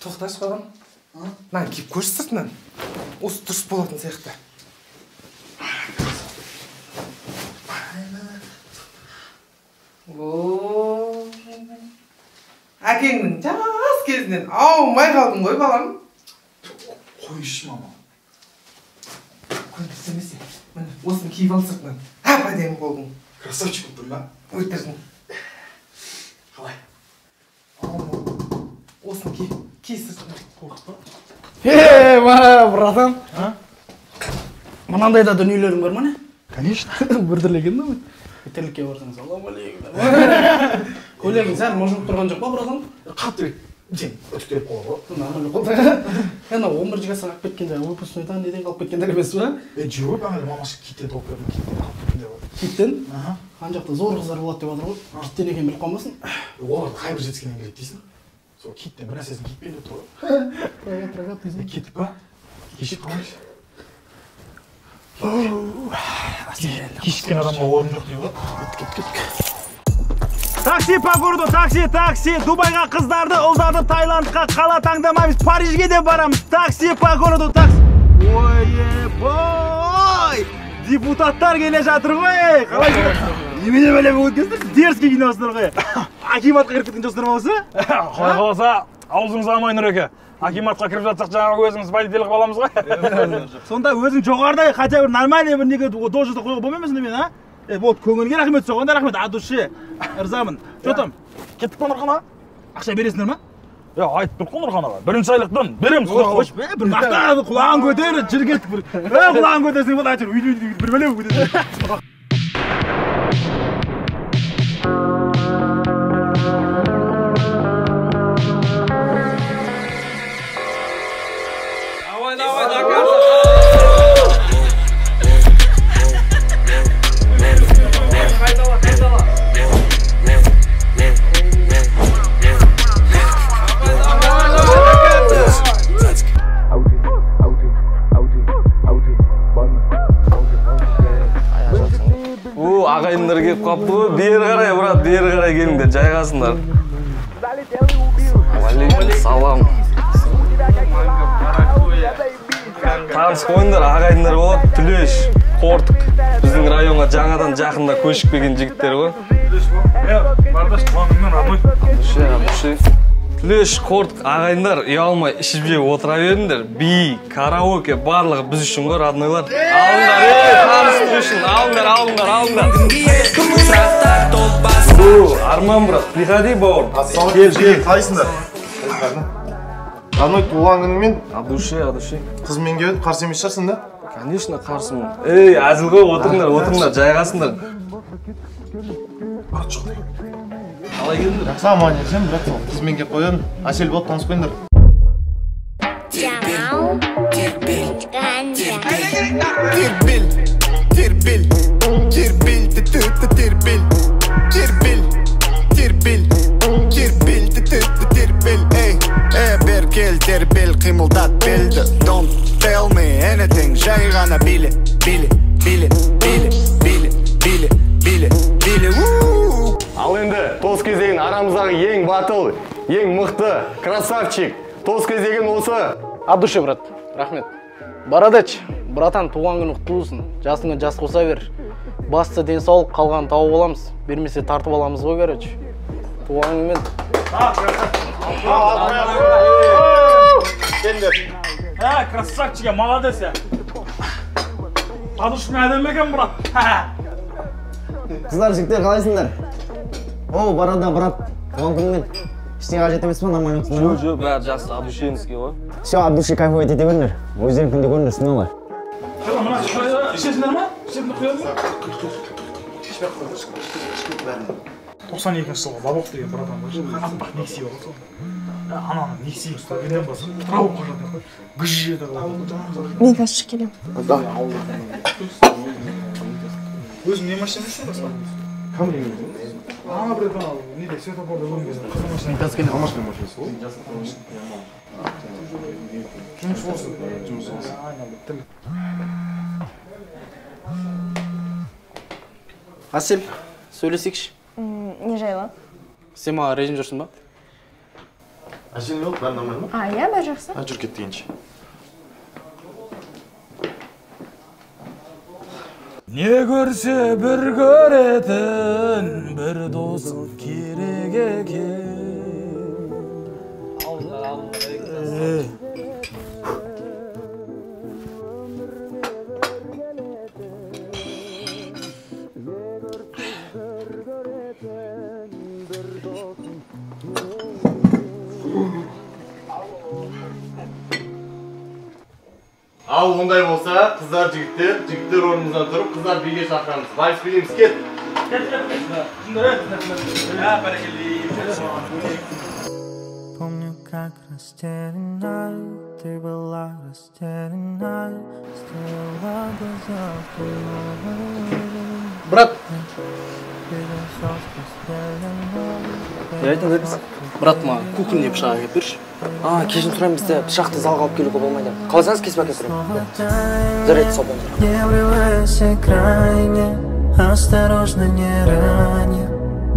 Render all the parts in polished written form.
Тоқташы, балам. Мынаны киіп көрші сыртынан. Осы дұрыс болатын сияқты. О, әкеңнің жас кезінен аумай қалдың ғой, балам. Қойшы, мама. Көндірсемесе, міне, осыны киіп ал сыртынан. Әп-әдемі болдың. Красавчик болып тұрмын ба? Өлтірдің. Қалай? Осыны ки, ки сыртынан. Қорқытпа. Е, братан. Мынандай да дүниелерің бар ма, не? Конечно. Біртүрлі екен да. Тірлікке барсаң, салам алейкум. Көйлегің сәл мыжылып тұрған жоқ па, братан? Қатты сен үтіктеліп қалған ғой. Нормально болды. Ана 11 жасқа қалып кеткен жаңа выпускнойдан неден қалып кеткендер емес па? Жоқ, ана мамасы киттен тауып бердім, киттен қалып кеткен деп жатыр. Киттен? Ана жақта зор қыздар болады деп жатыр ғой. Киттен екенін біліп қалмасын. Олар қай бір жетіскеннен келеді дейсің? Сол киттен бір нәрсесін киіп деп тұр ғой. Прокат, прокат дейсің. Кеттік па? Кешігіп қалмайшы. Кешіккен адамға орын жоқ дейді ғой. Кеттік, кеттік. Такси по городу, такси, такси. Дубайға қыздарды, ұлдарды Таиландқа, қала таңдамаймыз, Парижге де барамыз. Такси по городу, такси. Ой-ой-ой! Депутаттар келе жатыр ғой. Қалай немене бәле өткенсіздер? Дерзкий киініп ғой. Акиматқа кіріп кеткен жоқсыздар ма осы? Құдай қаласа, аузыңыз алмай, Нұреке. Акиматқа кіріп жатсақ, жаңағы өзіміз водитель қылып аламыз ғой. Сонда өзің жоғарыда хотя бы нормальный бір неге должностьта қоюға болмай ма сонда мен, а? Болды, көңілге рахмет, соған да рахмет, от души. Ырзамын. Че там? Кеттік па, Нұрхан аға? Ақша бересіңдер ма? Айтып тұр ғой, Нұрхан аға. Бірінші айлықтан береміз. Қойшы, бір мақта құлағын көтер, жыр кеттік бір. Құлағын көтерсең болды, әйтеуір үйді бір бөле көтерсең. Давай, давай, до конца. Қайтала, қайтала. О, ағайындар келіп қапты ғой. Бері қарай, брат, бері қарай келіңдер, жайғасыңдар. Уалейкум салам. Таныс қойыңдар, ағайындар болады. Түлеш, Қортық. Біздің районға жаңадан жақында көшіп келген жігіттер ғой. Бардаш, туған күнмен, родной. Абдуше, абдуше. Түлеш, Қортық, ағайындар, ұялмай ішіп жеп отыра беріңдер. Би, караоке, барлығы біз үшін ғой, роднойлар. Алыңдар, ей, таныстық үшін, алыңдар, алыңдар, алыңдар. О, Арман, брат, приходи, бауыр. Кел, кел, қалайсыңдар? Родной, туған күніңмен. От души, от души. Қызыммен келіп, қарсы емес шығарсың да? Конечно, қарсымын. Ей, әзіл ғой, отырыңдар, отырыңдар, жайғасыңдар. Қалай келдіңдер? Жақсы, аман есен, брат, сол қызыммен келіп қойдым. Әсел болып танысып қойыңдар. Тербел, тербел, тербел, тербел, тербел, тербел, тербел, тербел, ей, ей, бер кел, тербел, қимылдат белді. Don't tell me anything, жай ғана биле, биле, биле, биле, биле, биле, биле, биле. Ал енді тост кезегін арамыздағы ең батыл, ең мықты, красавчик. Тост кезегін осы. От души, брат, рахмет. Бородач, братан, туған күні құтты болсын. Жасыңа жас қоса бер. Басты денсаулық, қалғанын тауып аламыз. Бермесе тартып аламыз ғой, короче. Туған күнмен. Красавчик, молодец. Подушкаң әдемі екен, брат. Қыздар, жігіттер, қалайсыңдар? О, Борода, брат, туған күніңмен. Ештеңе қажет емес па, нормально отырсыңдар ма? Жоқ, жоқ, бәрі жақсы, от душинский ғой. Все, от души кайфовать ете беріңдер. Өздерің күнде көріңдер, смело. Мына ішесіңдер ма? Ішесіңдер құяды ма? 92 жылғы Лабок деген братан бар. Аппақ Нексия бар сол. Ананың Нексия ұстап басып, тұра болып қалады ғой. Гүж ете қалады. Мен қазір келемін. Өзің не машина жүрсің басқа? Камри. Ана бір ана неде светофорда көрген кезде қызыл машина. Мен қазір келемін. Машина машинасы ғой. Жұмыс болсын. Жұмыс болсын. Айналып тірлік. Әсел, сөйлесейікші. Не жайлы? Сен маған ренжіп жүрсің ба? Әсел не болды, бәрі нормально ма? А, иә, бәрі жақсы. А, жүр кеттік ендеше. Не көрсе бір көретін, бір досың керек екен. Ал ондай болса, қыздар жігіттер, жігіттер орнымыздан тұрып, қыздар биге шақырамыз. Вальс билейміз, кет! Помню, как растеряна, ты была растеряна, стояла глаза в. Брат! Брат, маған кухонный пышақ әкеліп берші. А, кешірім сұраймын, бізде пышақты залға алып келуге болмайды. Қаласаңыз кесіп әкеліп беремін. Жарайды, сау болыңыздар. Не врывайся крайне, осторожно, не рани.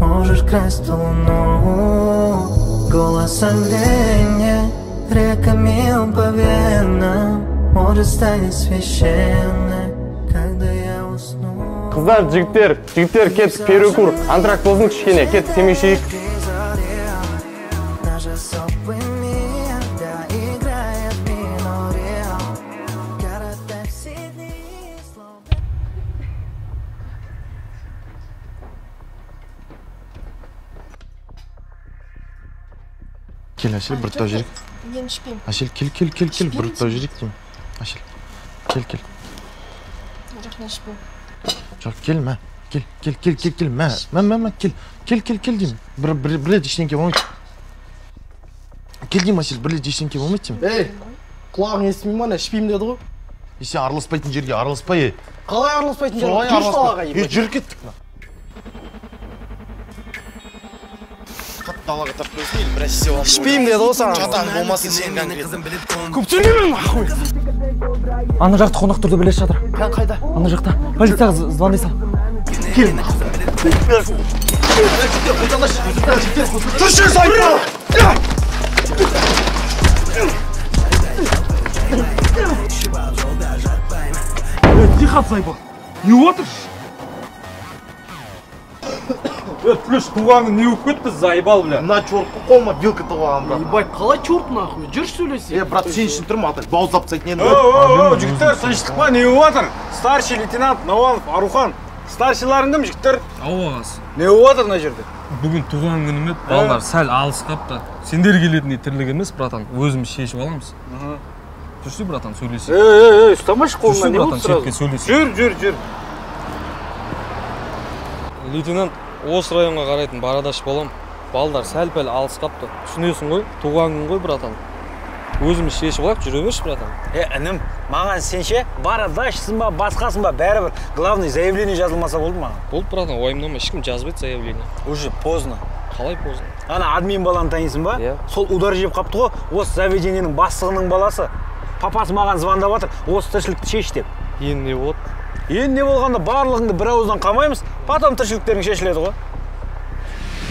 Можешь красть луну голосом лени, реками по венам, может станет священной, когда я усну. Қыздар, жігіттер, жігіттер, кеттік, перекур, антракт болсын кішкене, кеттік, темекі шегейік. Кел, Әсел, бір тұтап жіберейік. Мен ішпеймін. Әсел, кел, кел, кел, кел, бір тұтап жіберейік деймін. Әсел, кел, кел. Жоқ, мен ішпеймін. Жоқ, кел, мә, кел, кел, кел, кел, кел, мә, мә, мә, мә, кел, кел, кел, кел деймін. Бір рет ештеңке болмайды. Кел деймін, Әсел, бір рет ештеңке болмайды деймін. Ей, құлағың естімей ма, ішпеймін деді ғой. Е, сен араласпайтын жерге араласпай, е. Қалай араласпайтын жерге? Жүрші далаға, ебать. Е, жүр кеттік. Қатты далаға тартып қойсын, или бір нәрсе істеп аламын. Ішпеймін деді ғой саған. Жатаң болмасын сен конкретно. Көп сөйлеме, нахуй. Ана жақта қонақ тұрды, біле жатыр. Қайда? Ана жақта. Полицияға звондай сал. Кел. Тұршы, сайпа! Тихо, сайпа. Не отыр? Плюс туғаны не болып кетті, заебал, бля. Мына чортты қолыма вилка тығып алған, брат. Ебать, қалай чорт нахуй? Жүр сөйлесейік. Е, брат, сен үшін тұрмын, ата, бауыздап тастайтын едім. Оу, жігіттер, тыныштық па, не болып жатыр? Старший лейтенант Науанов Арухан. Старшиларың кім, жігіттер? Ау, ағасы. Не болып жатыр мына жерде? Бүгін туған күнім еді, балалар сәл алыс қапты. Сендер келетіндей тірлік емес, братан, өзіміз шешіп аламыз. Жүрші, братан, сөйлесейік. Ей, ей, ұстамашы қолымнан, не болды сразу? Жүр, жүр, жүр. Лейтенант, осы районға қарайтын барадаш балам, балдар сәл-пәл алыс қапты. Түсінесің ғой, туған күн ғой, братан. Өзіміз шешіп алайық, жүре берші, братан. Е, інім, маған сен ше, барадашсың ба, басқасың ба, бәрібір. Главный, заявление жазылмаса болды маған. Болды, братан, уайымдама, ешкім жазбайды заявление. Уже поздно. Қалай поздно? Ана админ баланы танисың ба? Иә. Сол удар жеп қапты ғой, осы заведениенің бастығының баласы. Папасы маған звондап жатыр, осы тіршілікті шеш деп. Енді не болады? Енді не болғанда барлығыңды бір ауыздан қамаймыз, потом тіршіліктерің шешіледі ғой.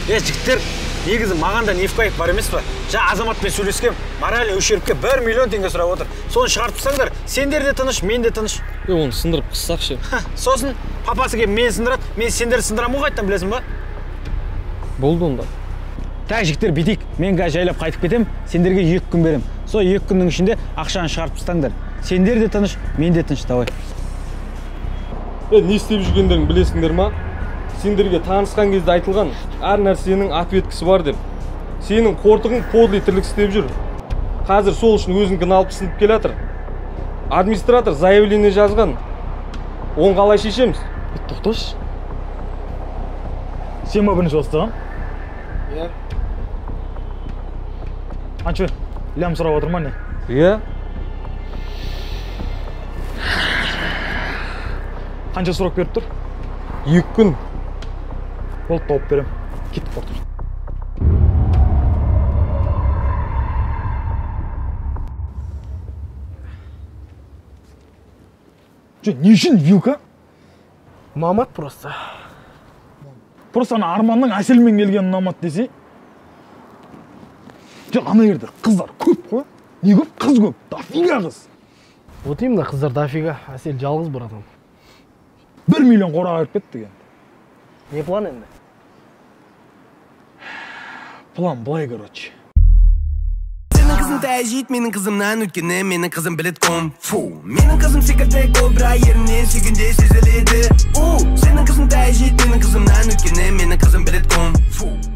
Е, жігіттер, негізі маған да не в кайф бар емес па? Жаңа Азаматпен сөйлескем, моральный ущербке 1 миллион теңге сұрап отыр. Соны шығарып тастаңдар, сендер де тыныш, мен де тыныш. Е, оны сындырып қыссақ ше. Сосын папасы келіп мені сындырады, мен сендерді сындырамын ғой қайтадан, білесің ба? Болды онда. Так, жігіттер, бүйтейік, мен қазір жайлап қайтып кетемін, сендерге 2 күн беремін. Сол 2 күннің ішінде ақшаны шығарып тастаңдар. Сендер де тыныш, мен де тыныш, давай. Не істеп жүргендерін білесіңдер ма? Сендерге танысқан кезде айтылған әр нәрсенің ответкісі бар деп. Сенің қортығың подлый тірлік істеп жүр. Қазір сол үшін өзінікін алып сынып келе жатыр. Администратор заявление жазған. Оны қалай шешеміз? Тоқташы. Сен ба бірінші бастаған? Иә. Анчо, лям сұрап отыр ма не? Иә. Қанша срок беріп тұр? 2 күн. Болды, тауып берем. Кеттік қортық. Жоқ, не үшін вилка? Ұнамады просто. Просто ана Арманның Әселмен келгенін ұнамады десе. Жоқ, ана жерде қыздар көп қой. Не көп, қыз көп, дофига қыз. Вот именно, қыздар дофига, Әсел жалғыз, братан. 1 миллион қораға кіріп кеттік енді. Не план енді? План былай, короче. Сенің қызың тәжит менің қызымнан, өйткені менің қызым білет кунг-фу. Менің қызым секілді кобра, ерінен сүйгенде сезіледі. У, сенің қызың тәжит менің қызымнан, өйткені менің қызым білет кунг-фу.